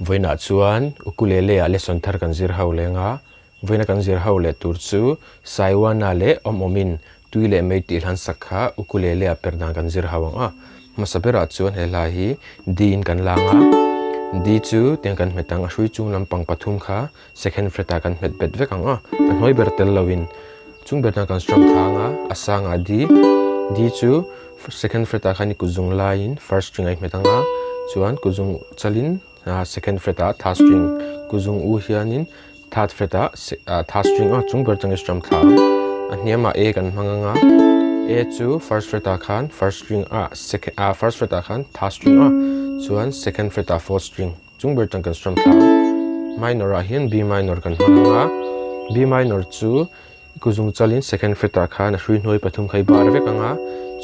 Vawiinah chuan ukulele ah lesson thar kan zir ho leng a, vawiina kan zir ho leh tur chu Saiwana leh awm awmin tui leh mei tih hlan sak kha ukulele ah per dan kan zir ho ang a. Hmasa berah chuan he hla hi D in kan lang a, D chu tiang kan hmet ang a hrui chung lampang pathum kha second fret ah kan hmet bet vek ang a, a hnuai ber tel loin chung ber tan kan strum thang a, a sangah D, D chu second fret ah khan i kut zung laiin first string a i hmet ang a, chuan kut zung chalin second fret ah third string, kut zung u hianin third fret ah third string a chung ber chang i strum thla ang, a hniamah A kan hmang ang a, A chu first fret ah khan first string ah second ah first fret ah khan third string a, chuan second fret ah fourth string. Chung ber tang kan strum thla ang. Minor ah hian B minor kan hmang ang a, B minor chu i kuzung chalin second fret ah khan a hrui hnuai pathum kha i bar vek ang a,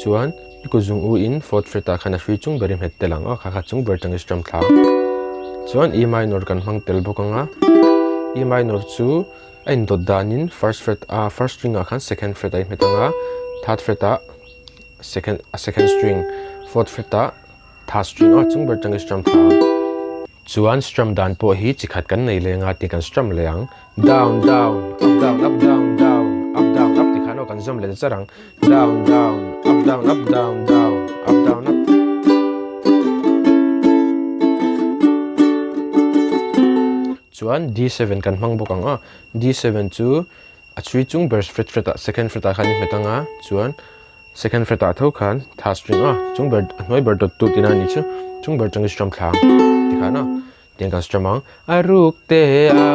chuan i kuzung u in fourth fret ah khan a hrui chung ber i hmet tel ang a, kha kha chung ber tang i strum thla ang. Chuan E minor kan hmang tel bawk ang a, E minor chu a indawt danin first fret ah first string ah khan second fret ah i hmet ang a, third fret ah second a second string, fourth fret ah Tha string a chung ber tangin strum thla ang. Chuan strum dan pawh hi chi khat kan nei leng a tih kan strum leh ang. Down down up down up down down up down up ti khan aw kan zawm leh zar ang. Down down up down up down down up down up. Chuan D7 kan hmang bawk ang a. D7 chu a chhui chung ber fret fret ah second fret ah khan i hmet ang a chuan Second fret ah tho khan third string a chung ber a hnuai ber dawt tu tina ni chu chung ber chang strum thlang ti khan a tiang kan strum ang a ruk te a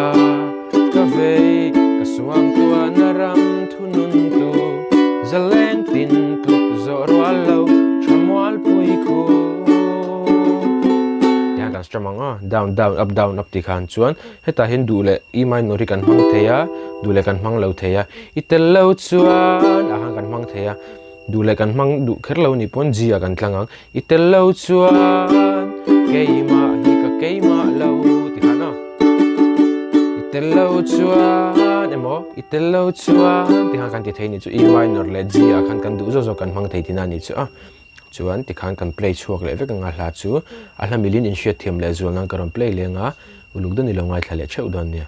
ka vei ka suang tuan a ram thunun tu zaleng tin tluk zawh rual lo tha mual pui khu tiang kan strum ang a down down up down up ti khan chuan hetah hian duh leh E minor hi kan hmang thei a duh leh kan hmang lo thei a. I tel lo chuan a han kan hmang thei a, duh leh kan hmang duh kher lo ni pawn G ah kan tlang ang. I tel lo chuan keimah hi ka keimah lo ti khan aw. I tel lo chuan emaw i tel lo chuan ti khan kan ti thei ni chu E minor leh G ah khan kan duh zawk zawk kan hmang thei tina ni chu a. Chuan tikhan kan play chhuak leh vek ang a hla chu a hla milin inhriatthiam leh zual nan ka rawn play leng a, uluk dawn i lo ngaithla leh theuh dawn nia.